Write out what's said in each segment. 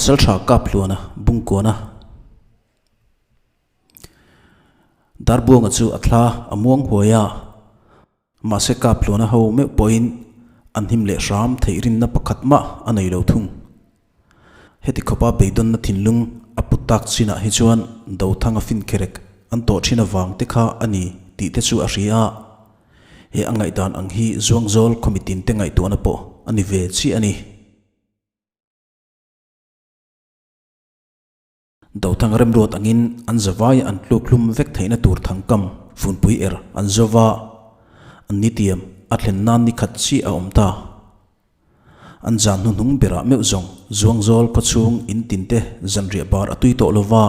Pasalṭha Kaphluana Bungkuana Darbuanga chu a thla a muang huai a, mahse Kaphluana ho meuh pawhin an him leh hram theih rinna pakhat mah a nei lo thung. Heti khawpa beidawnna thinlung a put tak chinah hi chuan Dothanga finkherek an tawh thin avang te kha a ni tih te chu a hria a. He a ngaihdan ang hi Zuangzawl khawmitin te ngaihtuahna pawh a ni ve chiah a ni. Dothang remruat angin an zavai an tluk hlum vek theihna tur thangkam funpui er an zo va, an nitiam a thlen nan ni khat chiah a awm ta. An zan hnuhnung berah meuh zawng Zuangzawl khawchhung in tinte zanriah bar a tui tawh lo va,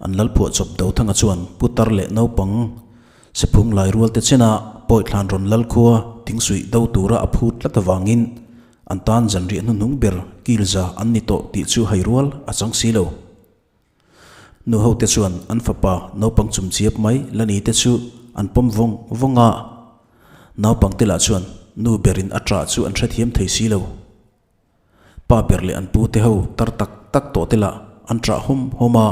an lalphuah chawp Dothanga chuan putar leh naupang sephung lai rual te chena pawithlan rawn lalkhua thingsuih do tura a phut tlat avangin An tan zanriah hnuhnung ber kilza an ni tawh tih chu hai rual a chang si lo. Nu hote chuan an fapa naupang chumchiap mai la ni te chu an pawm vawng vawng a, naupangte lah chuan nu berin a ṭah chu an hrethiam thei si lo. Pa ber leh an pu te ho tar tak tak tawh te lah an ṭah hawm hawm a,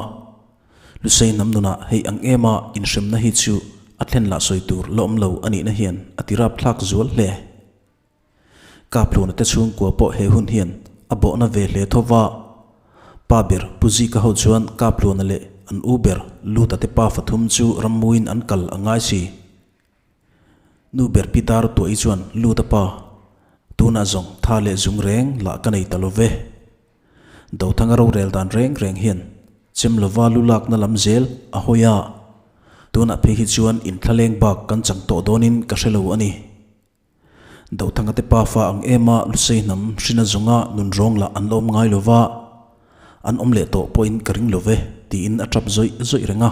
Lusei hnam nunah hei ang ema inhremna hi chu a thlen lah sawi tur la awm lo a nihna hian a ti rapthlak zual hle. Kaphluna te chhungkua pawh he hun hian a bawhna ve hle tho va. Pa ber Pu Zika ho chuan Kaphluna leh an u ber Luta te pa fathum chu rammuiin an kal a ngai si. Nu ber Pi Dar Tuahi chuan Luta pa, tunah zawng tha leh zung reng lah ka nei ta lo ve. Dothanga rorel dan reng reng hian chem lova lu lakna lam zel a hawi a, tunah phei hi chuan intthlaleng bak kan chang tawh dawnin ka hre lo a ni. Dothanga te pa fa ang em a Lusei hnam hrina zawnga nun rawng lah an la awm ngai lo va, an awm leh tawh pawhin ka ring lo ve, tiin a tap zawih zawih reng a.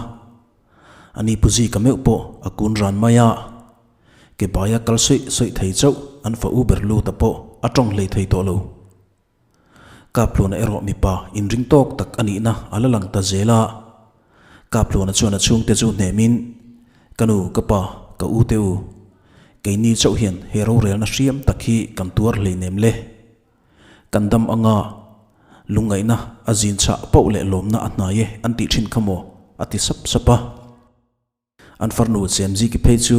Ani Pu Zika meuh pawh a kun ran mai a, ke baia kal sawih sawih thei chauh an fa u ber Luta pawh a tawng hlei thei tawh lo. Kaphluna erawh mipa inring tawk tak a nihna a la lang ta zel a. Kaphluna chuan a chhungte chu hnemin, Ka nu, ka pa, ka u te u, keini chauh hian he rorelna hriam tak hi kan tuar hleinem le. Kan dam anga lungngaihna a zin chhah pauh leh lawmna a hnai e an tih thin kha maw? a ti sap sap a. An farnu Chemziki phei chu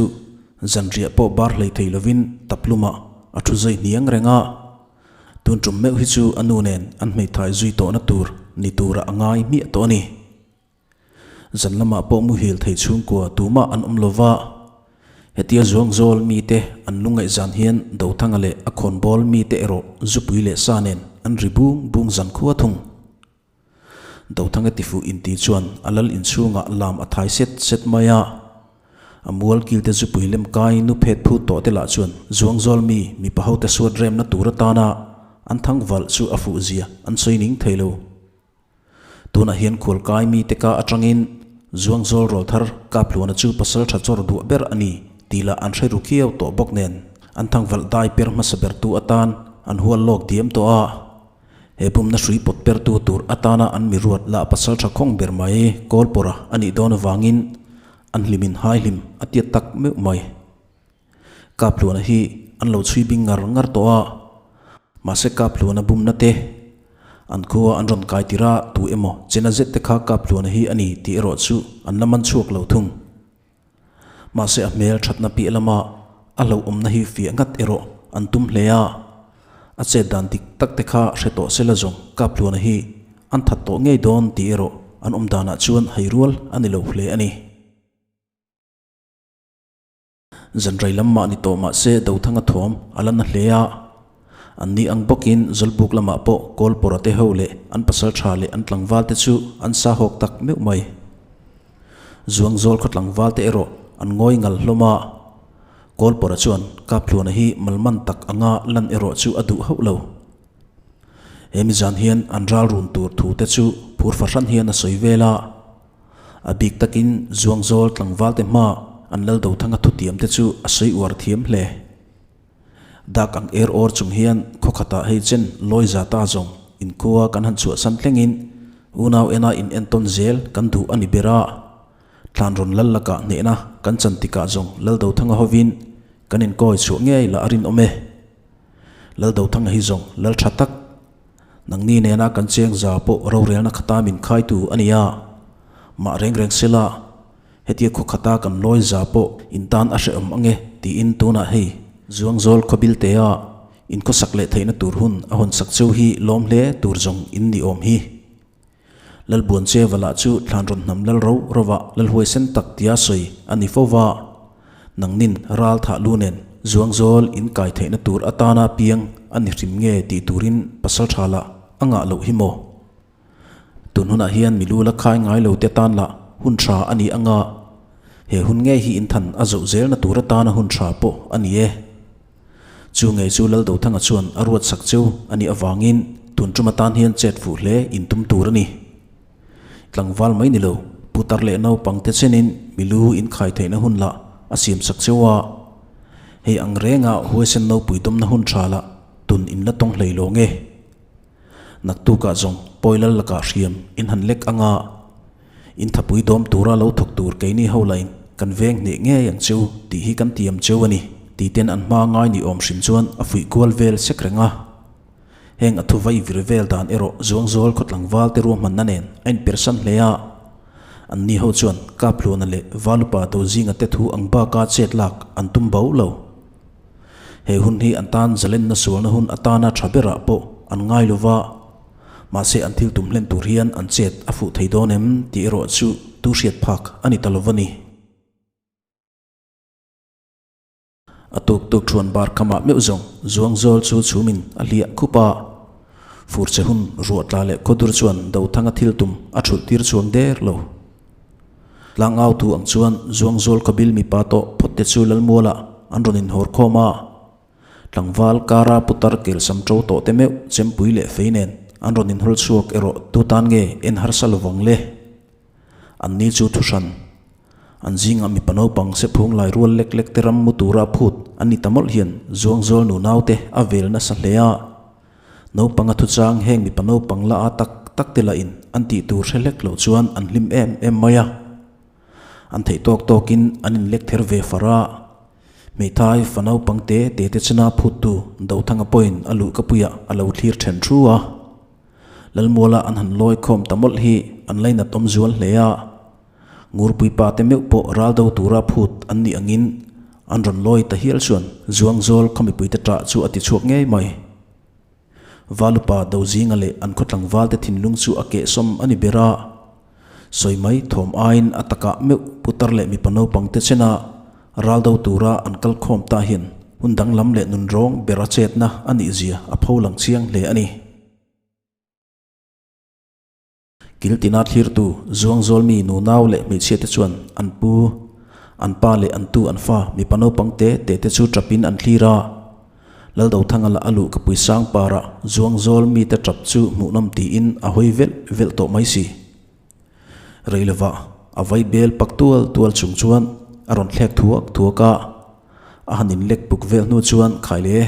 zanriah pawh bar hlei thei lovin taplumah a thu zai hniang reng a. Tun tum meuh hi chu a nu nen an hmeithai zui tawhna tur ni tura a ngai hmiah tawh a ni. Zan lamah pawh muhil thei chhungkua tumah an awm lova, hetia zuangzawl mite an lungngaih zan hian Dothanga leh a khawnbawl mite erawh zupui leh sa nen an ri bung bung zan khua thung. Dothanga tifuh inti chuan a lal inchhungah lam a thai set set mai a. A mual kilte zupui lem kai nu phet phut tawh te lah chuan Zuangzawl mi mipa hote suat remna tur atana an thang valh chu a fuh zia an sawi ning thei lo. Tunah hian khualkai mite ka atangin Zuangzawl rawlthar Kaphluana chu pasal tha chawr duah ber a ni tih lah an hre ru khiau tawh bawk nen an thang valh dai per hmasa bertu atan an hual lawk diam tawh a. He pumna hrui pawt pertu tur atana an mi ruat lah pasal tha khawng ber mai Kawlpawra a nih dawn avangin an hlimin hai hlim a tiat tak meuh mai. Kaphluana hi an lo chhui bing ngar ngar tawh a, mahse Kaphluana bumna te an khua an rawn kai tir a, tu emaw chena zet te kha Kaphluana hi a ni tih erawh chu an la man chhuak lo thung. Mahse a hmel thatna piah lama a hlauhawmna hi fiah ngat erawh an tum hle a, a chet dan dik tak te kha hre tawh sela zawng Kaphluana hi an that tawh ngei dawn tih erawh an awm danah chuan hai rual a ni lo hle a ni. Zanrei lam mah ni tawh mahse Dothanga thawm a la na hle a, an ni ang bawkin Zawlbuk lamah pawh Kawlpawra te ho leh an pasal tha leh an tlangval te chu an sa hawk tak meuh mai. Zuangzawl khaw tlangval te erawh an ngawi ngal hlawm a, Kawlpawra chuan Kaphluana hi malman tak anga lan erawh chu a duh hauh lo. He mizan hian an ral run tur thu te chu phur fahran hian a sawi vel a, a bik takin Zuangzawl tlangval te hma an lal Dothanga thutiam te chu a sawi uar thiam hle. Dak ang er awr chung hian khawkhatah hei chen lawi za ta zawng inkhua kan han chhuahsan thlengin unau ena in entawn zel kan duh a ni ber a. Thlan rawn lal lakah hnehna kan chan tikah zawng Laldothanga hovin kan inkawi chhuah ngei lah a rinawm e. Laldothanga hi zawng lal tha tak. Nangni nena kan cheng za pawh rorelna khata min khaitu a ni a. Mah reng reng sela, hetia khaw khata kan lawi za pawh in tan a hrehawm ange tiin tunah hei Zuangzawl khawbiltea in khawsak leh theihna tur hun a hawn sak cheu hi lawm hle tur zawng in ni awm hi. Lalbuancheva lah chu thlan rawn hnam lal ro rova lalhuaisen tak tia sawi a ni fo va. Nangnin ral thah lu nen Zuangzawl in kai theihna tur atana piang a ni hrim nge tih turin pasal tha lah a ngah loh hi maw? Tun hunah hian mi lu la khai ngai lo te tan lah hun tha a ni anga, he hun ngei hi inthan a zoh zelna tur atana hun tha pawh a ni e. Chu ngei chu Laldothanga chuan a ruat sak cheu a nih avangin tun tum atan hian chet fuh hle intum tur a ni. Tlangval mai ni lo, putar leh naupang te chenin mi lu inkhai theihna hun lah a siam sak cheu a. Hei ang renga huaisen nopui dawmna hun tha lah tun in la tawng hlei lo nge? Naktukah zawng pawi lal lakah hriam in han lek anga in thapui dawm tura lo thawk tur keini ho lain kan veng hneh ngei ang cheu tih hi kan tiam cheu a ni tih ten an hma ngai ni awm hrim chuan a fuih kual vel sek reng a. Heng a thu vai vir vel dan erawh Zuangzawl khaw tlangval te ruahmanna nen a inpersan hle a. Anni ho chuan Kaphluana leh Valupa Dozinga te thu ang baka chet lak an tum bo lo. He hun hi an tan zalenna sualna hun atana tha berah pawh an ngai lo va, mahse an thil tum hlen tur hian an chet a fuh thei dawn em tih erawh chu tu hriat phak a ni ta lo va ni. A tuk tuk thuan bar khamah meuh zawng zuang zawl chu chhumin a hliah khup a, fur che hun ruah tla leh khawdur chuan Dothanga thil tum a thulh tir chuang der lo. Tlangau tu ang chuan Zuangzawl khawbil mipa tawh phawt te chu Lalmualah an rawn inhawr khawm a. Tlangval kara putar kelsam to tawh te meuh chempui leh fei nen an rawn inhawl chhuak erawh tu tan nge en harsa lovang le? Anni chu thuhran. An zingah mipa naupang sephung lai rual lek lek te ram mu tura phut an ni ta mawlh hian Zuangzawl nunau te a vel nasa hle a. Naupanga thuchang heng mipa naupang la a tak tak te lahin an tih tur hre hlek loh chuan an hlim em em mai a. An theih tawk tawkin an inlek ther ve far a. Hmeithai fa naupang te te te chena phuttu Dothanga pawhin a luh ka puiah a lo thlir then thu a. Lalmuala an han lawi khawm ta mawlh hi an lainat awm zual hle a. Ngurpui pa te meuh pawh ral do tura phut an nih angin an rawn lawi ta hial chuan Zuangzawl khaw mipuite ṭah chu a ti chhuak ngei mai. Valupa Dozinga leh an khaw tlangvalte thinlung chu a kehsawm a ni ber a. Sawi mai thawm aiin a takah meuh putar leh mipa naupang te chena ral do tura an kal khawm ta hian hun danglam leh nunrawng ber a chetna a nih zia a pho lang chiang hle a ni. Kiltina thlirtu Zuangzawl mi nunau leh hmeichhia te chuan an pu, an pa leh an tu an fa mipa naupang te te te chu tapin an thlir a. Laldothanga lah a luh ka pui sang parah Zuangzawl mite tap chu hmuhnawm tiin a hawi velh velh tawh mai si. Rei lovah a vai bel pak tual tual chung chuan a rawn thlek thuak thuak a, a han inlek puk vel hnu chuan Khaile,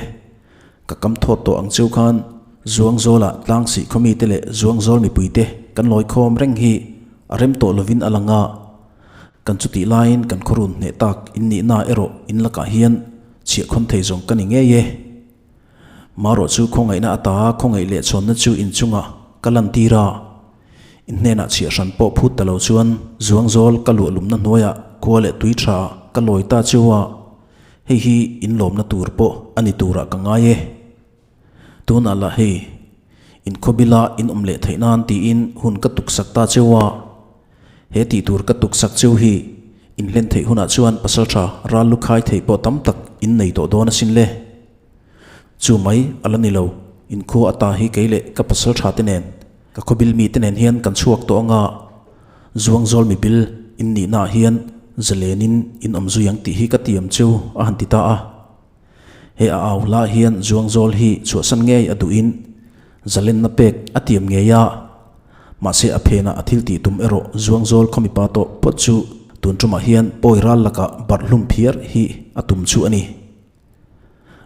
Ka kam thawt tawh ang cheu khan Zuangzawlah tlangsih khawmite leh Zuangzawl mipuite kan lawi khawm reng hi a rem tawh lovin a lang a. Kan chutih laiin kan khawrun hneh tak in nihna erawh in lakah hian chhiahkhawn thei zawng ka ni ngei e. Marawh chu khawngaihna ata khawngaih leh chhawnna chu in chungah ka lantir a. In hnenah chhiah hran pawh phut ta lo chuan Zuangzawl ka luahlumna hnuaiah khua leh tui tha ka lawi ta cheu a. Hei hi inlawmna tur pawh a ni turah ka ngai e. Tunah lah hei, inkhawbila in awm leh theih nan tiin hun ka tuksak ta cheu a. He tih tur ka tuksak cheu hi inhlen theih hunah chuan pasaltha ral lu khai thei pawh tam tak in nei tawh dawn asin le. Chu mai a la ni lo, inkhua ata hi kei leh ka pasaltha te nen, ka khawbil mite nen hian kan chhuak tawh anga. Zuangzawl mibil in nihnaah hian zalenin in awm zui ang tih hi ka tiam chu a han ti ta a. He a au hlah hian Zuangzawl hi chhuahsan ngei a duhin zalenna pek a tiam ngei a. Mahse a phenah a thil tih tum erawh Zuangzawl khaw mipa tawh phawt chu tun tumah hian pawi ral lakah barh hlum phiar hi a tum chu a ni.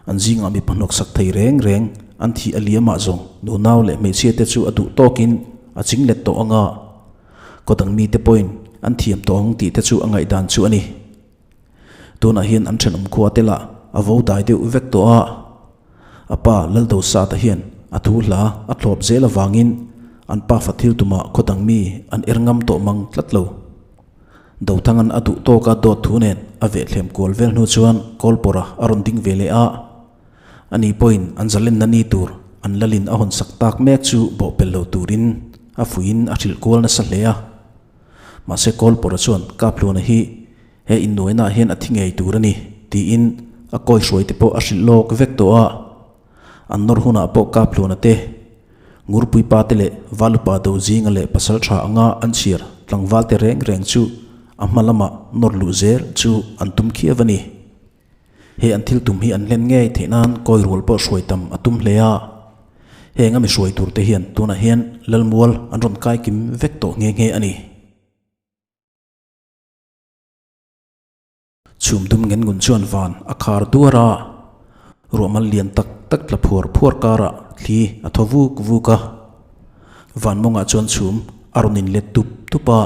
An zingah mipa hnawksak thei reng reng an thih a liamah zawng nunau leh hmeichhia te chu a duh tawkin a ching let tawh anga kaw dang mite pawhin an thiam tawh ang tih te chu a ngaihdan chu a ni. Tunah hian an thenawm khua te lah a vo dai deuh vek tawh a, a pa Laldo Sata hian a thu hla a thlawp zel avangin an pafa thil tumah khaw dang mi an er ngam tawh mang tlat lo. Dothanga'n a duh tawka dawt thu nen a vehthlem kual vel hnu chuan Kawlpawra a rawn ding ve leh a. Ani pawhin an zalenna ni tur an lalin a hawn sak tak mek chu bawhpelh lo turin a fuiin a hrilh kual nasa hle a. Mahse Kawlpawra chuan Kaphluana hi he innuainaah hian a thi ngei tur a ni tiin a kawi hruaite pawh a hrilh lawk vek tawh a. An nawr hunah pawh Kaphluana te, Ngurpui pa te leh Valupa do zinga leh pasal tha anga an chhiar tlangval te reng reng chu a hma lamah nawr luh zel chu an tum khiau a ni. He an thil tum hi an hlen ngei theih nan kawi rual pawh hruai tam a tum hle a. Heng a mi hruai tur te hian tunah hian Lalmual an rawn kai kim vek tawh nghe nghe a ni. Chhum dum ngen ngun chuan van a khar duar a, ruahmal lian tak tak tla phuar phuar karah thli a thaw vuk vuk a. Van mawngah chuan chhum a rawn inlet tup tup a,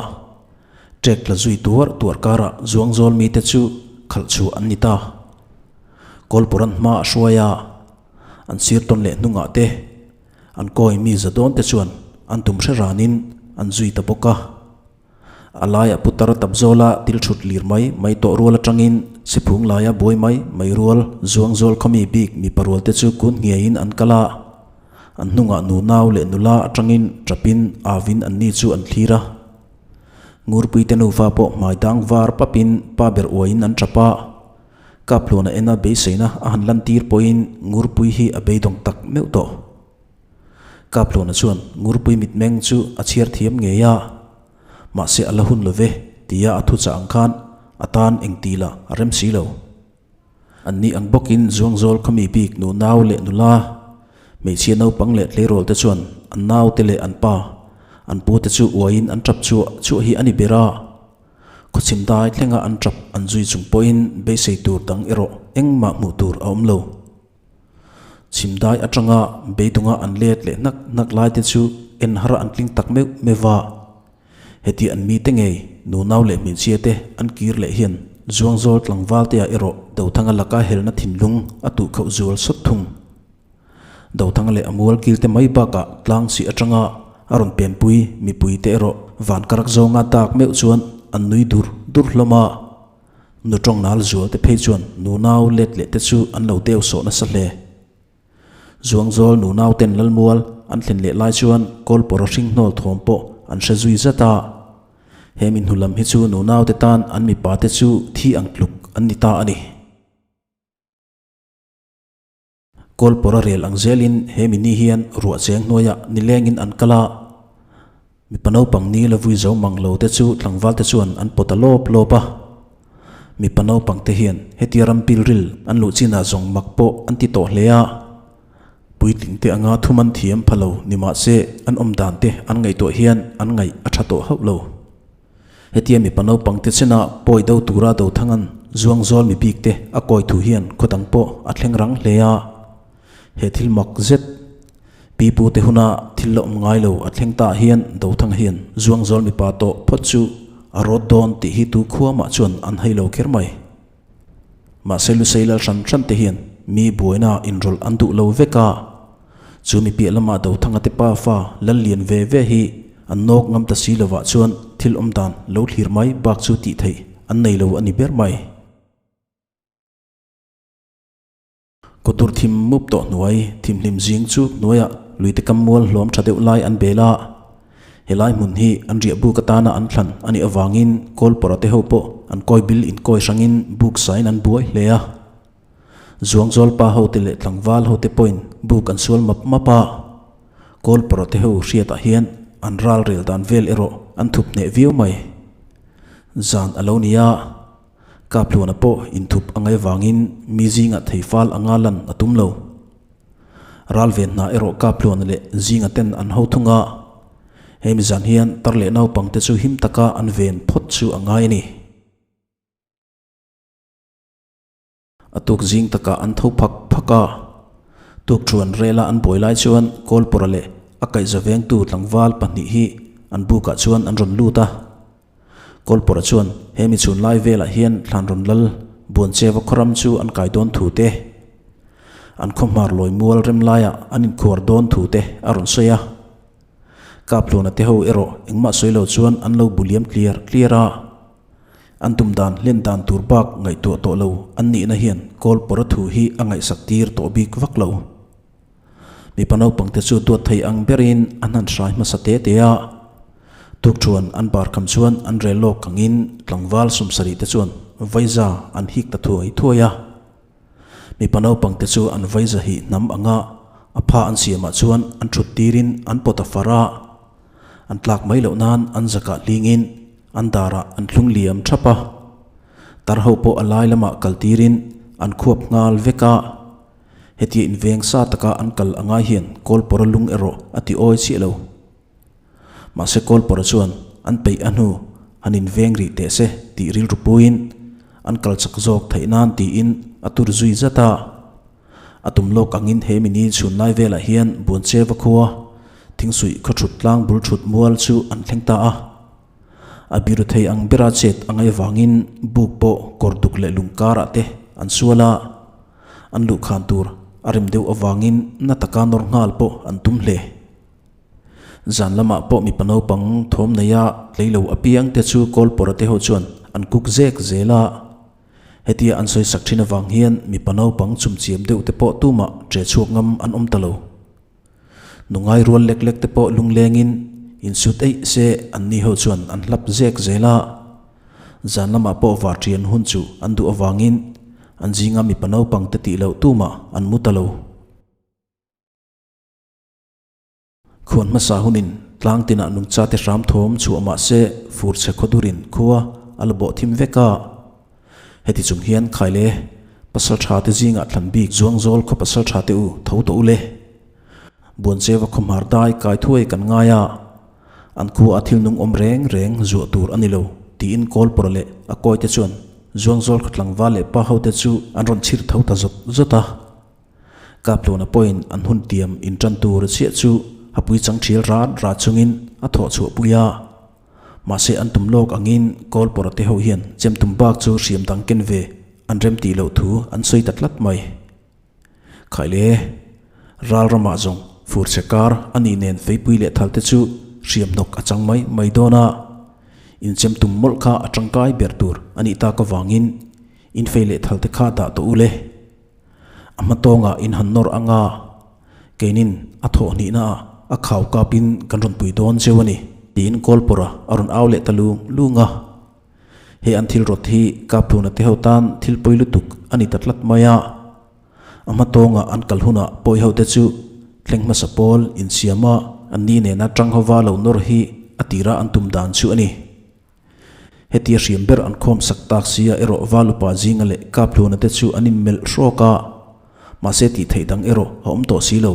ṭek tla zui tuar tuar karah zuangzawl mite chu khalh chhuah an ni ta. Kawlpawran hma a hruai a, an sir tawn leh hnungah te an kawi mi za dawn te chuan an tum hre ranin an zui ta bawk a. A laiah putar tap zawla til thut lir mai mai tawh rual atangin siphung laia buai mai mai rual zuangzawl khawmi bik mipa rual te chu kun nghiaiin an kal a. An hnungah nunau leh nula atangin tapin avin anni chu an thlir a. Ngurpui te nufa pawh hmai dang var papin pa ber uaiin an tap a. Kaphluana ena beiseina a han lantir pawhin Ngurpui hi a beidawng tak meuh tawh. Kaplawna chuan Ngurpui mitmeng chu a chhiar thiam ngei a, mahse a la hun lo ve tia a thuchah ang khan a tan eng tih lah a rem si lo. Anni ang bawkin Zuangzawl khawmi bik nunau leh nula, hmeichhia naupang leh tleirawl te chuan an naute leh an pa, an pute chu uaiin an tap chhuah chhuah hi a ni ber a. Khawchhim dai thlenga an tap an zui chung pawhin beisei tur dang erawh engmah hmuh tur a awm lo. Chhimdai atanga beidunga an let leh hnak hnak lai te chu en har an tling tak meuh meuh a. Heti an mite ngei nunau leh hmeichhia te an kir leh hian Zuangzawl tlangval te ah erawh Dothanga laka helna thinlung a tuh khauh zual sawt thung. Dothanga leh a mual kil te mai bakah tlang sih atanga a rawn penpui mipui te erawh van karak zawnga dak meuh chuan an nui dur dur hlawm a. Nu tawng nal zual te phei chuan nunau let leh te chu an lo deu sawh nasa hle. Zuangzawl nunau ten Lalmual an thlen leh lai chuan Kawlpawra hring hnawl thawm pawh an hre zui zat a. He mi hnu lam hi chu nunau te tan an mipa te chu thi ang tluk an ni ta a ni. Kawlpawra rel ang zelin he mi ni hian ruah cheng hnuaiah nilengin an kal a, mipa naupang ni la vui zo mang lo te chu tlangval te chuan an pawt a lawp lawp a. Mipa naupang te hian hetia ram pilril an luh chinah zawng mak pawh an ti tawh hle a, puitling te anga thum an thiam pha lo ni mahse an awm dan te an ngaihtuah hian an ngaih a tha tawh hauh lo. Hetia mipa naupang te chena pawi do tura Dothanga'n Zuangzawl mi bik te a kawi thu hian khaw dang pawh a thleng rang hle a. He thil mak zet pipu te huna thil la awm ngai lo a thleng ta hian Dothanga hian Zuangzawl mipa tawh phawt chu a rawt dawn tih hi tu khuamah chuan an hai lo kher mai. Mahse Lusei lal hran hran te hian mi buaina inrawlh an duh lo vek a, chu mi piah lama Dothanga te pa fa lal lian ve ve hi an nawk ngam ta si lovah chuan thil awm dan lo thlir mai bak chu tih theih an nei lo a ni ber mai. Kawtur thim mup tawh hnuai thimhlim zing chu hnuaiah luite kam mual hlawm tha deuh lai an bel a. Helai hmun hi an riah buk atana an thlan a nih avangin Kawlpawra te ho pawh an kawi bil inkawi hrangin buk sain an buai hle a. Zuangzawl pa ho te leh tlangval ho te pawhin buk an sual map map a. Kawlpawra te ho hriatah hian an ral rel dan vel erawh an thup hneh viau mai. Zan a lo ni a. Kaphluana pawh inthup a ngaih avangin mi zingah thei fal anga lan a tum lo. Ral ven hna erawh Kaphluana leh zinga ten an ho thung a, hemi zan hian tar leh naupang te chu him taka an ven phawt chu a ngai a ni. A tuk zing takah an tho phak phak a, tukthuan rela an buai lai chuan Kawlpawra leh a kaihza vengtu tlangval pahnih hi an bukah chuan an rawn lut a. Kawlpawra chuan he mi chhun lai velah hian Thlanrawn Lal Buancheva khawram chu an kai dawn thu te. An khaw hmar lawi mual rem laiah an inkhuar dawn thu te a rawn sawi a. Kaphluna te ho erawh engmah sawi lo chuan an lo bu liam tliar tliar a. An tum dan hlen dan tur bak ngaihtuah tawh lo an nihna hian kawl pawra thu hi a ngaihsak tir tawh bik vak lo. Mipa naupang te chu duat thei ang berin an han hrai hmasa te te a. Tukṭhuan an bar kham chuan an rel lawk angin tlangval sawmsarih te chuan vaiza an hik ta thuai thuai a. Mipa naupang te chu an vaiza hi hnam anga a pha an siamah chuan an thut tirin an pawt a far a. An tlak mai loh nan an zakah hlingin an darah an thlung liam thap a. Tar ho pawh a lai lamah kal tirin an khuap nghal vek a. Hetia inveng sa taka an kal angai hian Kawlpawra lung erawh a ti awi chiah lo. Mahse Kawlpawra chuan an peih a hnu han inveng rih teh se tih rilru puiin an kal chak zawk theih nan tiin a tur zui zat a. A tum lawk angin he mini chhun lai velah hian Buancheva khua thingsuih khaw thut tlang bul thut mual chu an thleng ta a. A biru thei ang bera chet a ngaih vangin buk pawh kawr duk leh lung karah te an sual a. An luhkhan tur a rem deuh avangin na taka nawr nghal pawh an tum hle. Zan lamah pawh mipa naupang thawm neia tlei lo apiang te chu Kawlpawra te ho chuan an kuk zek zel a. Hetia an sawi sak thin avang hian mipa naupang chumchiam deuh te pawh tumah ṭe chhuak ngam an awm ta lo. Nungai rual lek lek te pawh lunglengin insut eih se anni ho chuan an hlap zek zel a. Zan lamah pawh var ṭian hun chu an duh avangin an zinga mipa naupang te tih loh tumah an mu ta lo. Khuan hmasa hunin tlang tinah nungchate hram thawm chhuah mah se fur chhe khaw durin khua a la bawh thim vek a. Heti chung hian Khaile pasal tha te zingah thlan bik Zuangzawl khaw pasal tha te u tho tawh u le. Buancheva khaw hmar dai kai thuai kan ngai a, an khua a thil nung awm reng reng zuah tur a ni lo tiin Kawlpawra leh a kawite chuan Zuangzawl khaw tlangval leh pa hote chu an rawn chhir tho ta zawt zawt a. Kapluna pawhin an hun tiam intan tur chiah chu a pui chang thial rat rat chungin a thawh chhuah pui a. Mahse an tum lawk angin Kawlpawra te ho hian chem tum bak chu hriam dang ken ve an rem tih loh thu an sawi ta tlat mai. Khaile, ral ramah zawng fur chhe kar a nih nen feipui leh thal te chu hriam hnawk a chang mai mai dawn a. Inchem tum mawlh kha a tangkai ber tur a nih tak avangin infei leh thal te kha dah tawh u le. A hma tawngah in han nawr anga keinin a thawh hnihna ah a khau kapin kan rawn pui dawn cheu a ni tiin Kawlpawra a rawn au leh ta lung lung a. He an thil rawt hi Kaphluna te ho tan thil pawi lutuk a ni ta tlat mai a. A hma tawngah an kal hunah pawi ho te chu thleng hmasa pawl insiama an ni nena tang hova lo nawr hi a tira an tum dan chu a ni. Hetia hriam ber an khawm sak tak sia erawh Valupa zinga leh Kaphluna te chu an inmelh hrawk a, mahse tih theih dang erawh a awm tawh si lo.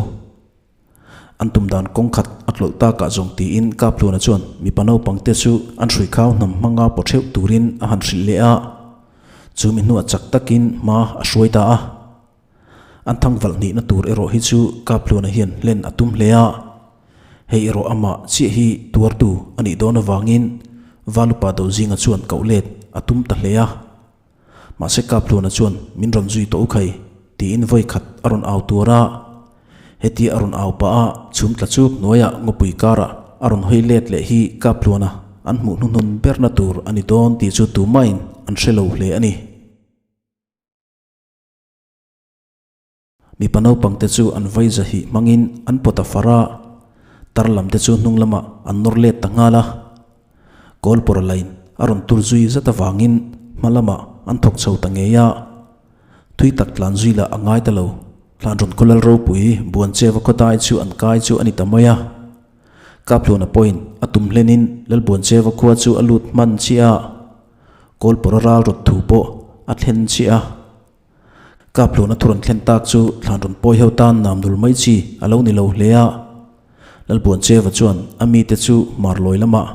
An tum dan kawng khat a tlawlh takah zawng tiin Kaphluna chuan mipa naupang te chu an hruikhau hnam hmanga paw theuh turin a han hrilh leh a, chu mi hnuah chak takin hma a hruai ta a. An thangvalh hnihna tur erawh hi chu Kaphluna hian hlen a tum hle a. Hei erawh amah chiah hi tuartu a nih dawn avangin Valupa Dozinga chuan koh let a tum ta hle a. Mahse Kaphluna chuan min rawn zui tawh u khai tiin vawi khat a rawn au tuar a. Hetia a rawn au pah a chhum tla chuk hnuaiah ngawpui karah a rawn hawi let leh hi Kaphluna an hmuh hnuhnun berna tur a ni dawn tih chu tumahin an hre lo hle a ni. Mipa naupang te chu an vai zahih hmangin an pawt a far a, tar lam te chu hnung lamah an nawr let ta nghal a. Kawlpawra lain a rawn tur zui zat avangin hma lamah an thawk chho ta ngei a. Thui tak tlan zui lah a ngai ta lo, tlan rawn khawlal ropui Buancheva khawdai chu an kai chu a ni ta mai a. Kaphluna pawhin a tum hlenin Lalbuancheva khua chu a lut hman chiah a, Kawlpawra ral rawt thu pawh a thlen chiah a. Kaphluna thu rawn thlen tak chu thlan rawn pawi ho tan nam nul mai chi a lo ni lo hle a. Lalbuancheva chuan a mite chu Marlawi lamah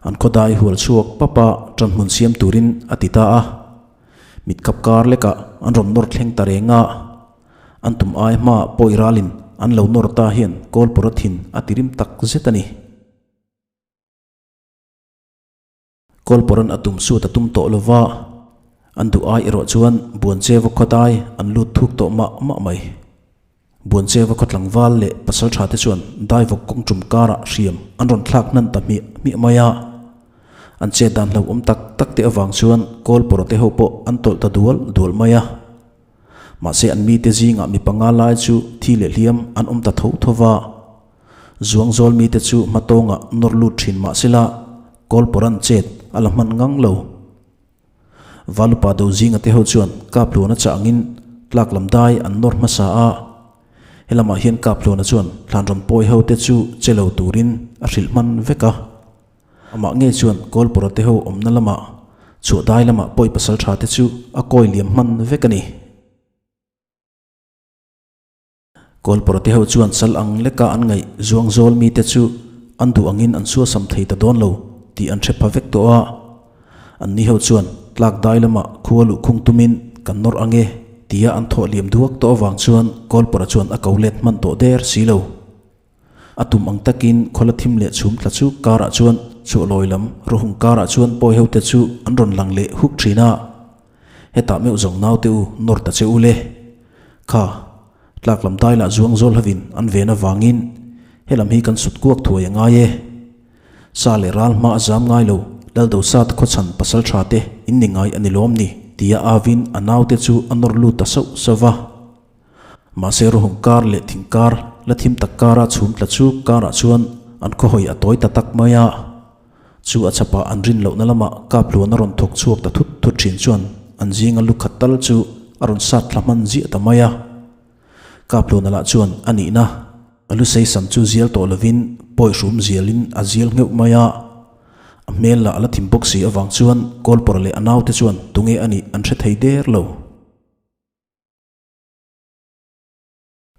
an khawdai hual chhuak pap a tan hmun siam turin a ti ta a. Mit khap kar lekah an rawn nawr thleng ta reng a. An tum ai hmaah pawi ralin an lo nawr ta hian Kawlpawra thin a ti rim tak zet a ni. Kawlpawra'n a tum suat a tum tawh lo va, an duh ai erawh chuan Buancheva khawdai an lut thuk tawh mah mah mai. Buancheva khaw tlangval leh pasaltha te chuan daivawk kawng tum karah hriam an rawn thlak hnan ta hmiah hmiah mai a. An chet dan hlauhawm tak tak te avang chuan Kawlpawra te ho pawh an tawlh ta dual dual mai a. Mahse an mite zingah mi panga lai chu thi leh hliam an awm ta tho tho va. Zuangzawl mite chu hmatawngah nawr lut thin mahsela Kawlpawra'n chet a la hman ngang lo. Valupa do zinga te ho chuan Kapluana chah angin tlak lam dai an nawr hmasa a, helamah hian Kapluana chuan Thlanrawn pawi ho te chu che lo turin a hrilh hman vek a. Amah ngei chuan Kawlpawra te ho awmna lamah chhuah dai lamah pawi pasal tha te chu a kawi liam hman vek a ni. Kawlpawra te ho chuan sal ang leka an ngaih zuang zawl mite chu an duh angin an suasam thei ta dawn lo tih an hre pha vek tawh a. An ni ho chuan tlak dai lamah khua luh khung tumin kan nawr ang e tia an thawh liam duak tawh avang chuan Kawlpawra chuan a ko let hman tawh der si lo. A tum ang takin khawla thim leh chhum tla chu karah chuan chhuahlawi lam rawhung karah chuan pawi hote chu an rawn lang leh huk thin a. Hetah meuh zawng naute u nawr ta che u le. Kha, tlak lam dai lah zuang zawl hovin an ven avangin helam hi kan sut kuak thuai a ngai e. Sa leh ral hma a zam ngai lo, Laldosa te khawchhan pasal tha te in ni ngai a ni lawm ni? tia avin a naute chu a nawr lut ta sauh sauh va. Mahse rawhung kar leh thing kar la thim tak kara chhum tla chu karah chuan an khawhawi a tawi ta tak mai a. Chu a chhapah an rin lohna lamah Kapluan a rawn thawk chhuak ta thut thut thin chuan an zinga lu khat tal chu a rawn sat thla hman ziah ta mai a. Kapluana lah chuan a nihna a lu seisam chu zial tawh lovin pawi hrum zialin a zial ngheuh mai a. A hmel lah a la thim bawk si avang chuan Kawlpawra leh a naute chuan tunge a nih an hre thei der lo.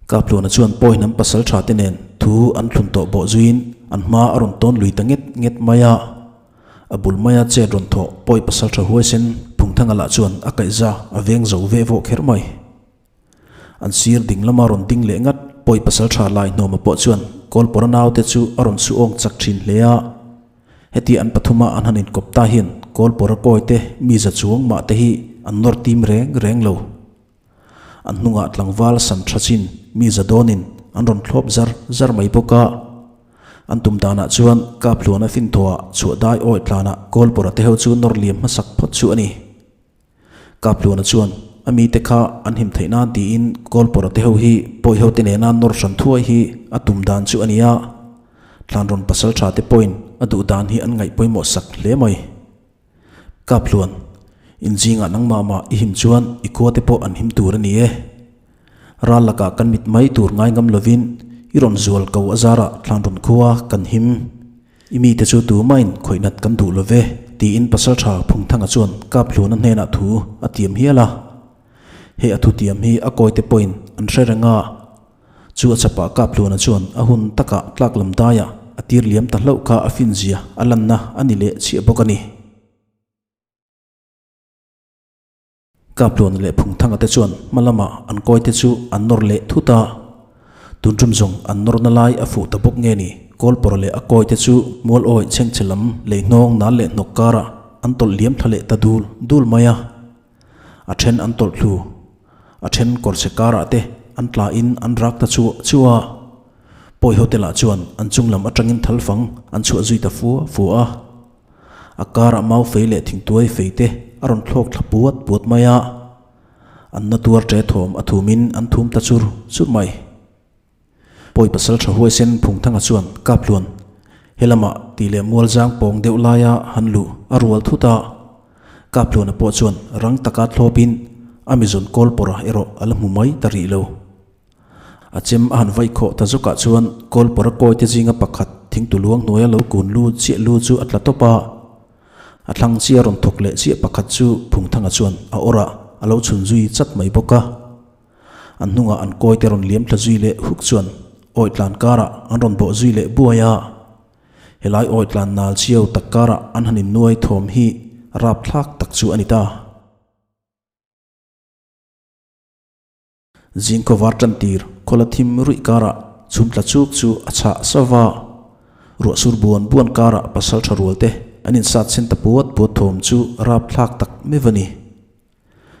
Kapluana chuan pawi hnam pasal tha te nen thu an thlun tawh bawh zuiin an hma a rawn tawn lui ta nget nget mai a. A bul maia chet rawn thawh pawi pasal tha huaisen Phungthanga lah chuan a kaihza a veng zo ve vawh kher mai. An sir ding lama rawn ding leh ngat pawi pasal tha lai hnawma pawh chuan Kawlpawra naute chu a rawn su awng chak thin hle a. Heti an pathuma an han inkawp ta hian Kawlpawra kawite mi za chuang mah te hi an nawr tim reng reng lo. An hnungah tlangval san tha chin mi za dawnin an rawn thlawp zar zar mai bawk a. An tum danah chuan Kaphluana finthawhah chhuah dai awi tlanah Kawlpawra te ho chu nawr liam hmasak phawt chu a ni. Kaphluana chuan a mite kha an him theih nan tiin Kawlpawra te ho hi pawi ho te nena nawr hran thuai hi a tum dan chu a ni a. Thlanrawn pasal tha te pawhin a duh dan hi an ngaih pawimawh sak hle mai. Kaphluan, in zingah nangmah mah i him chuan i khua te pawh an him tur a ni e. Ral lakah kan mit mai tur ngai ngam lovin i rawn zual ko a zarah Thlanrawn khua kan him. I mite chu tumahin khawihnat kan duh lo ve, tiin Pasaltha Phungthanga chuan Kaphluana hnenah thu a tiam hial a. He a thutiam hi a kawite pawhin an hre reng a. Chu a chapah Kaphluana chuan a hun takah tlak lam daiah a tir liam ta hlauh kha a finzia a lanna a ni leh chhiah bawk a ni. Kaphluana leh Phungthanga te chuan hma lamah an kawite chu an nawr leh thut a. Tun tum zawng an nawrna lai a fuh ta bawk nge ni, Kawlpawra leh a kawite chu mual awi chhengchhe lam lei hnawng nal leh hnawk karah an tawlh liam thla leh ta dul dul mai a. A then an tawlh thlu, a then kawrchhe karah te an tla in an rak ta chuah chuah a. Pawi hote lah chuan an chung lam atangin thal fang an chhuah zui ta fua fua a. A karah mau fei leh thingtuai fei te a rawn thlawk thla puat puat mai a. An na tuar ṭe thawm a thum in an thum ta chur chur mai. Pawi pasal tha huaisen Phungthanga chuan Kaphluan he lamah tih leh mual zang pawng deuh laia han luh a rual thut a. Kaphluana pawh chuan rang taka thlawpin a mizawn kawl pawrha erawh a la hmu mai ta rih lo. A chem a han vaih khawh ta zawkah chuan kawl pawrha kawite zinga pakhat thingtu luang hnuaia lo kun lu chiah lu chu a tla tawp a. A thlang chi a rawn thawk leh chiah pakhat chu Phungthanga chuan a awrah a lo chhun zui chat mai bawk a. An hnungah an kawite rawn liam thla zui leh huk chuan awi tlan karah an rawn bawh zui leh buai a. Helai awi tlan nal chio tak karah an han innuai thawm hi rapthlak tak chu a ni ta. Zingkhaw var tan tir khawla thim ruih karah chhum tla chuk chu a chhah sauh va. Ruah sur buan buan karah pasal tha rual te an insat sen ta puat puat thawm chu rapthlak tak meuh a ni.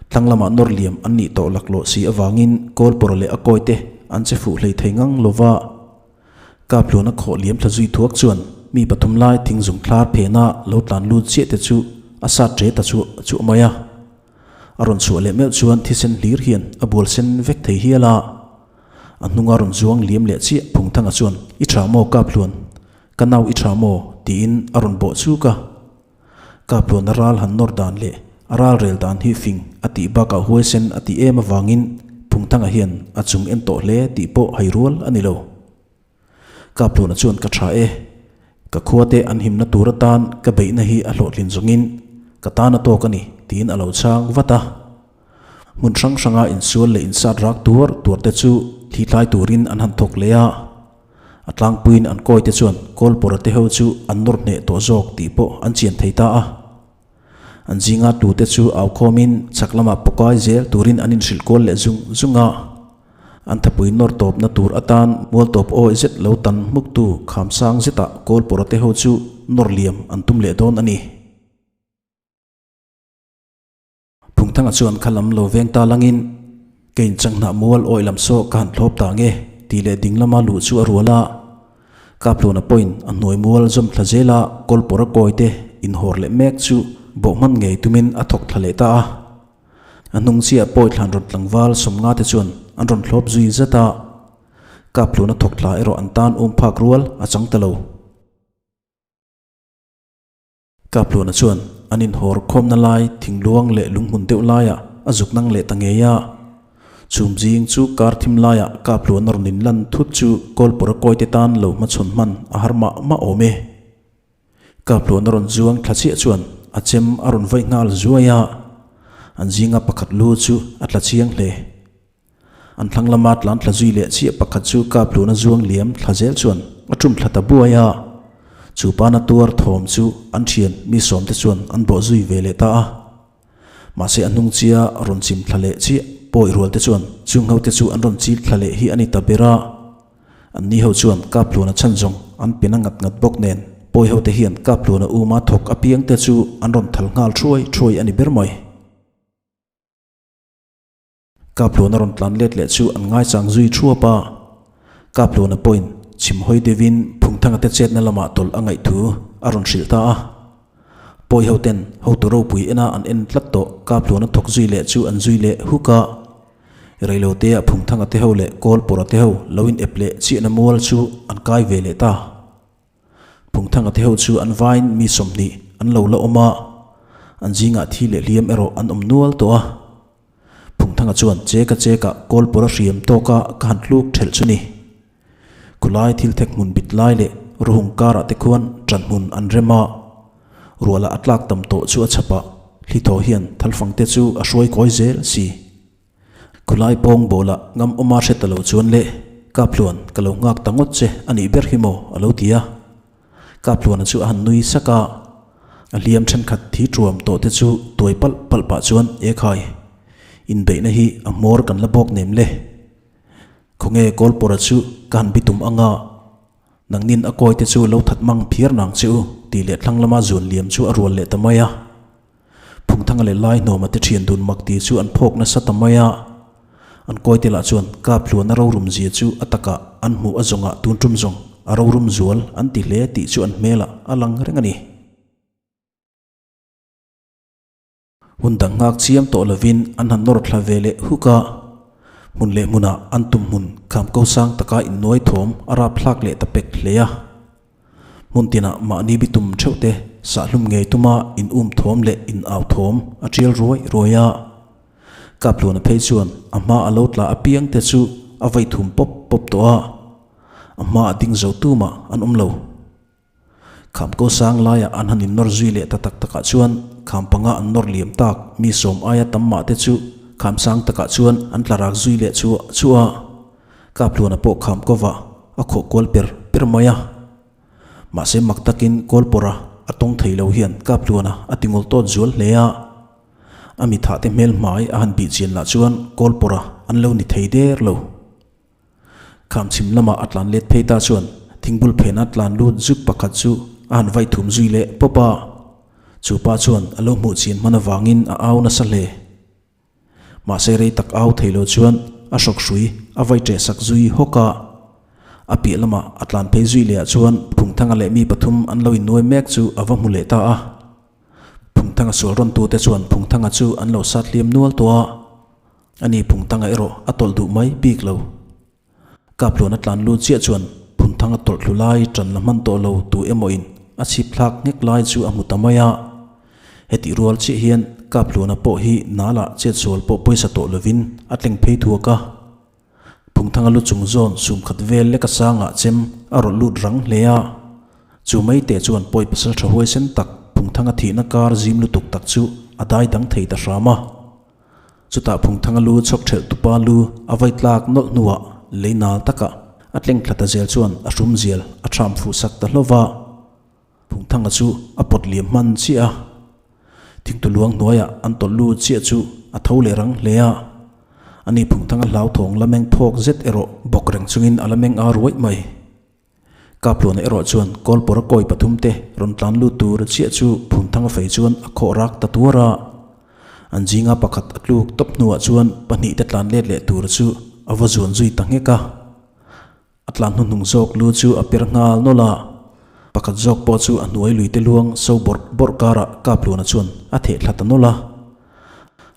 Thlang lamah nawr liam an nih tawh laklawh si avangin Kawlpawra leh a kawite an che fuh hlei thei ngang lo va. Kapluana khawh liam thla zui thuak chuan mi pathum lai thingzung thlar phena lo tlan lut chiah te chu a sat ṭe ta chuah chuah mai a. A rawn chhuah leh meuh chuan thisen hlir hian a bual sen vek thei hial a. A hnunga rawn zuang liam leh chiah Phungthanga chuan, I ṭha maw Kapluan? Ka nau i ṭha maw? tiin a rawn bawh chuk a. Kapluana ral han nawr dan leh a ral rel dan hi fing a tih bakah huaisen a tih em avangin Phungthanga hian a chung en tawh hle tih pawh hai rual a ni lo. Kapluana chuan ka tha e, ka khuate an himna tur atan ka beihna hi a hlawhtlin zawngin ka tan a tawk a ni tiin a lo chhang vat a. Hmun hrang hranga insual leh insat rak tuar tuar te chu thli tlai turin an han thawk leh a. A tlangpuiin an kawite chuan Kawlpawra te ho chu an nawr hneh tawh zawk tih pawh an chian thei ta a. An zinga tute chu au khawmin chhak lamah pawkai zel turin an inhrilh kual leh zung zung a. An thapui nawr tawpna tur atan mual tawp awi zet lo tan hmuktu kham sang zetah Kawlpawra te ho chu nawr liam an tum leh dawn a ni. Phungthanga chuan kha lam lo veng ta langin, Ka inchanghnah mual awi lam saw ka han thlawp ta nge, tih leh ding lama luh chu a rual a. Kaphluna pawhin a hnuai mual zawm thla zela kawlpawr a kawi te inhawr leh mek chu bawh hman ngei tumin a thawk thla leh ta a. A hnung chiah pawi thlan rawn tlangval sawmnga te chuan an rawn thlawp zui zat a. Kaphluna thawk thla erawh an tan um phak rual a chang ta lo. Kapluana chuan an inhawr khawmna lai thingluang leh lunghmun deuh laiah a zuk nang leh ta ngei a. Chhum zing chu kar thim laiah Kapluana rawn inlan thut chu Kawlpawra kawite tan lo hmachhawn hman a har mah mah awm e. Kapluana rawn zuang thla chiah chuan a chem a rawn vaih nghal zuai a, an zinga pakhat lu chu a tla chiang hle. An thlang lama tlan thla zui leh chiah pakhat chu Kapluna zuang liam thla zel chuan a tum thla ta buai a. Chu pana tuar thawm chu an thian mi sawmte chuan an bawh zui ve leh ta a. Mahse a hnung chia rawn chim thla leh chiah pawi rualte chuan chung hote chu an rawn chil thla leh hi a ni ta ber a. An ni ho chuan Kapluna chhan zawng an pe na ngat ngat bawk nen pawi hote hian Kapluna uma thawk apiangte chu an rawn thal nghal thuai thuai a ni ber mai. Kapluana rawn tlan let leh chu an ngaichang zui thuap a. Kapluana pawhin chhim hawi deuhin Phungthanga te chetna lamah tawlh a ngaih thu a rawn hrilh ta a. Pawi ho ten hotu ropui ena an en tlat tawh Kapluana thawk zui leh chu an zui leh huk a. Reilotea Phungthanga te ho leh Kawlpawra te ho lo in ep leh chiahna mual chu an kai ve leh ta. Phungthanga te ho chu an vain mi 20 an lo la awm a, an zingah thi leh hliam erawh an awm nual tawh a. Phungthanga chuan cheka cheka kawlpawr a hriam tawka ka han tluk thelh chu ni. Khulai thil thek hmun bit lai leh ruhung karah te khuan ṭan hmun an rem a, ruahlah a tlak tam tawh chu a chhap a, hlithaw hian thalfang te chu a hruai kawi zel si. Khulai pawng bawlah ngam awma hre ta lo chuan le, Kaphluan, ka lo nghak ta ngawt che a nih ber hi maw? a lo ti a. Kaphluana chu a han nui sak a, a hliam thenkhat thi tuam tawh te chu tuai palh palh pah chuan, E khai, inbeihna hi a hmawr kan la bawk nem le. Khawnge Kawlpawra chu ka han bitum anga, nangnin a kawi te chu lo that mang phiar nang che u, tih leh thlang lama zuan liam chu a rual leh ta mai a. Phungthanga leh Laihnawma te thian dun mak ti chu an phawk nasa ta mai a. An kawite lah chuan Kaphluan a rorum zia chu a takah an hmuh a zawngah tun tum zawng a rorum zual an ti hle tih chu an hmelah a lang reng a ni. Hun dang nghak chiam tawh lovin an han nawr thla ve leh huk a. Hmun leh hmunah an tum hmun kham ko sang taka innuai thawm a rap thlak leh ta pek hle a. Hmun tinah mahni bitum theuh te sahlum ngei tuma in um thawm leh in au thawm a tial ruai ruai a. Kapluana phei chuan a hma a lo tla apiang te chu a vei thum pawp pawp tawh a, a hma a ding zo tumah an awm lo. Kham ko sang laiah an han innawr zui leh ta tak takah chuan kham panga an nawr liam tak mi sawm aia tam mah te chu kham sang takah chuan an tla rak zui leh chuah chuah a. Kapluana pawh kham kovah a khawh kual per per mai a. Mahse mak takin Kawlpawra a tawng thei lo hian Kapluana a ti ngawl tawt zual hle a. A mithah te hmel hmai a han bih chian lah chuan Kawlpawra an lo ni thei der lo. Kham chhim lamah a tlan let phei ta chuan thingbul phena tlan lut zuk pakhat chu a han vaih thum zui leh pawp a. Chu pa chuan a lo hmuh chian hman avangin a au nasa hle. Mahse rei tak au thei lo chuan a hrawk hrui a vai ṭeh sak zui hawk a. A piah lamah a tlan phei zui leh ah chuan Phungthanga leh mi pathum an lo innuai mek chu a va hmu leh ta a. Phungthanga sual rawn tute chuan Phungthanga chu an lo sat hliam nual tawh a. Ani Phungthanga erawh a tawlh duh mai bik lo. Kapluan a tlan lut chiah chuan Phunthanga tawlh thlu lai tan la hman tawh lo tu emaw in a chhip thlak nghek lai chu a hmu ta mai a. Hetih rual chiah hian Kapluana pawh hi nalah chetsual pawh pawisa tawh lovin a tleng phei thuak a. Phungthanga lu chung zawn sumkhat vel leka sangah chem a rawlh lut rang hle a. Chu mai teh chuan pawi pasal tha huaisen tak Phungthanga thihna kar zim lutuk tak chu a dai dang thei ta hram a. Chutah Phungthanga lu chhawk thelh tupa lu a vai tlak nawlh hnuah lei nal takah a tleng thla ta zel chuan a hrum zial a thram fuh sak ta hlauh va. Phungthanga chu a pawt liam hman chiah a, thingtu luang hnuaiah an tawlh lut chiah chu a tho leh rang hle a. Ani Phungthanga hlauthawng la meng phawk zet erawh bawk reng chungin a la meng ar uaih mai. Kapluana erawh chuan Kawlpawra kawi pathum te rawn tlan lut tur chiah chu Phunthanga fei chuan a khawh rak ta tuar a. An zinga pakhat a tluk tawp hnuah chuan pahnih te tlan let leh tur chu a va zuan zui ta nghek a. A tlan hnuhnung zawk lu chu a per nghal nawlh a. Pakhat zawk pawh chu a hnuai lui te luang so bawrh bawrh karah Kapluana chuan a theh thla ta nawlh a.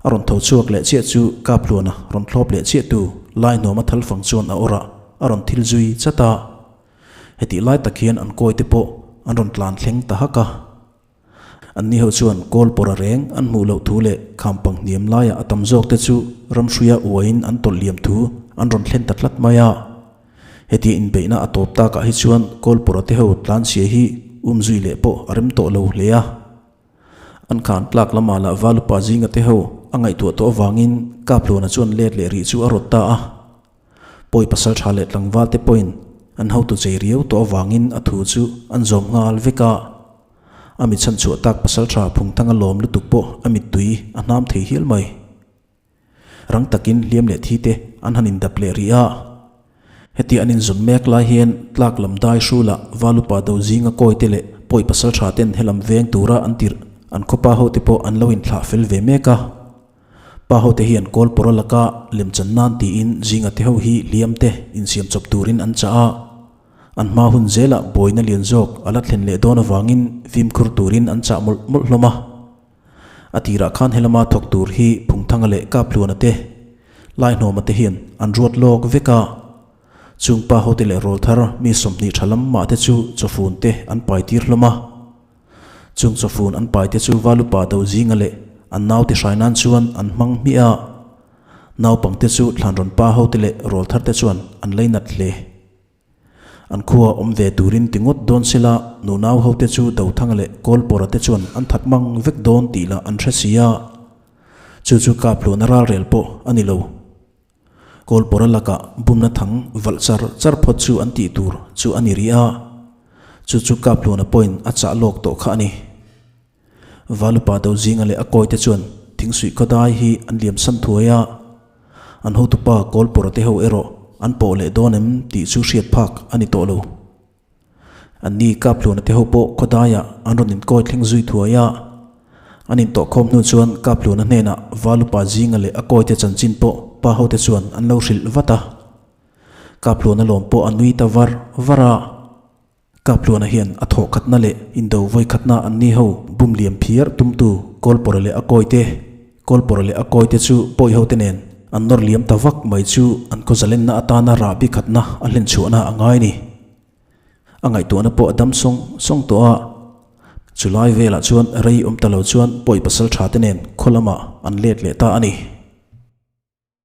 A rawn tho chhuak leh chiah chu Kaphluana rawn thlawp leh chiah tu Lainuama thalfang chuan a awrah a rawn thil zui chat a. Hetih lai tak hian an kawi te pawh an rawn tlan thleng ta hak a. An ni ho chuan kawl pawra reng an hmuh loh thu leh khampang hniam laiah a tam zawk te chu ramhruia uaiin an tawlh liam thu an rawn thlen ta tlat mai a. Hetia inbeihna a tawp takah hi chuan kawl pawra te ho tlanchhia hi umzui leh pawh a rem tawh lo hle a. An khan tlak lamah lah Valupa zinga te ho a ngaihtuah tawh avangin Kapluana chuan let leh rih chu a rawt ta a. Pawi pasal tha leh tlangval te pawhin an hotu chei riau tawh avangin a thu chu an zawm nghal vek a. A mi chhanchhuah tak pasal tha Phungthanga lawm lutuk pawh a mittui a hnam thei hial mai. Rang takin hliam leh thi te an han indap leh rih a. Heti an inzawm mek lai hian tlak lam dai hrulah Valupa do zinga kawi te leh pawi pasal tha ten helam veng tura an tirh an khaw pa ho te pawh an lo inthlah fel ve mek a. Pa ho te hian kawl pawra laka lemchan nan tiin zinga te ho hi hliam te insiam chawp turin an chah a. An hma hun zelah buaina lian zawk a la thlen leh dawn avangin fimkhur turin an chah mawlh mawlh hlawm a. A tirah khan helama thawk tur hi Phungthanga leh Kaphluana te, Laihnawma te hian an ruat lawk vek a. Chung pa hote leh rawlthar mi 20 tha lam mah te chu chawfun te an pai tir hlawm a. Chung chawfun an pai te chu Valupa Dozinga leh an naute hrai nan chuan an hmang hmiah a. Naupangte chu Thlanrawn pa hote leh rawlthar te chuan an leinat hle. An khua awm ve turin ti ngawt dawn sela, nunau hote chu Dothanga leh Kawlpawra te chuan an that mang vek dawn tih lah an hre si a. Chu chu Kaphluana ralrel pawh a ni lo. Kawlpawra lakah bumna thang valh char char phawt chu an tih tur chu a ni rih a. Chu chu Kaphluana pawhin a chah lawk tawh kha a ni. Valupa Dozinga leh a kawite chuan thingsuih khawdai hi an liam san thuai a, an hotupa Kawlpawra te ho erawh an pawh leh dawn em tih chu hriat phak a ni tawh lo. Anni Kaphluana te ho pawh khawdaiah an rawn inkawi thleng zui thuai a, an intawhkhawm hnu chuan Kaphluana hnenah Valupa Zinga leh a kawite chanchin pawh pa hote chuan an lo hrilh vat a. Kaphluana lawm pawh a nui ta var var a. Kaphluana hian a thawh khatna leh indo vawi khatna an ni ho bum liam phiar tumtu Kawlpawra leh a kawite Kawlpawra leh a kawite chu pawi hote nen an nawr liam ta vak mai chu an khaw zalenna atana rahbi khatna a hlen chhuahna a ngai ni. A ngaihtuahna pawh a dam sawng sawng tawh a. Chulai velah chuan rei awm ta lo chuan pawi pasal tha te nen khaw lamah an let leh ta a ni.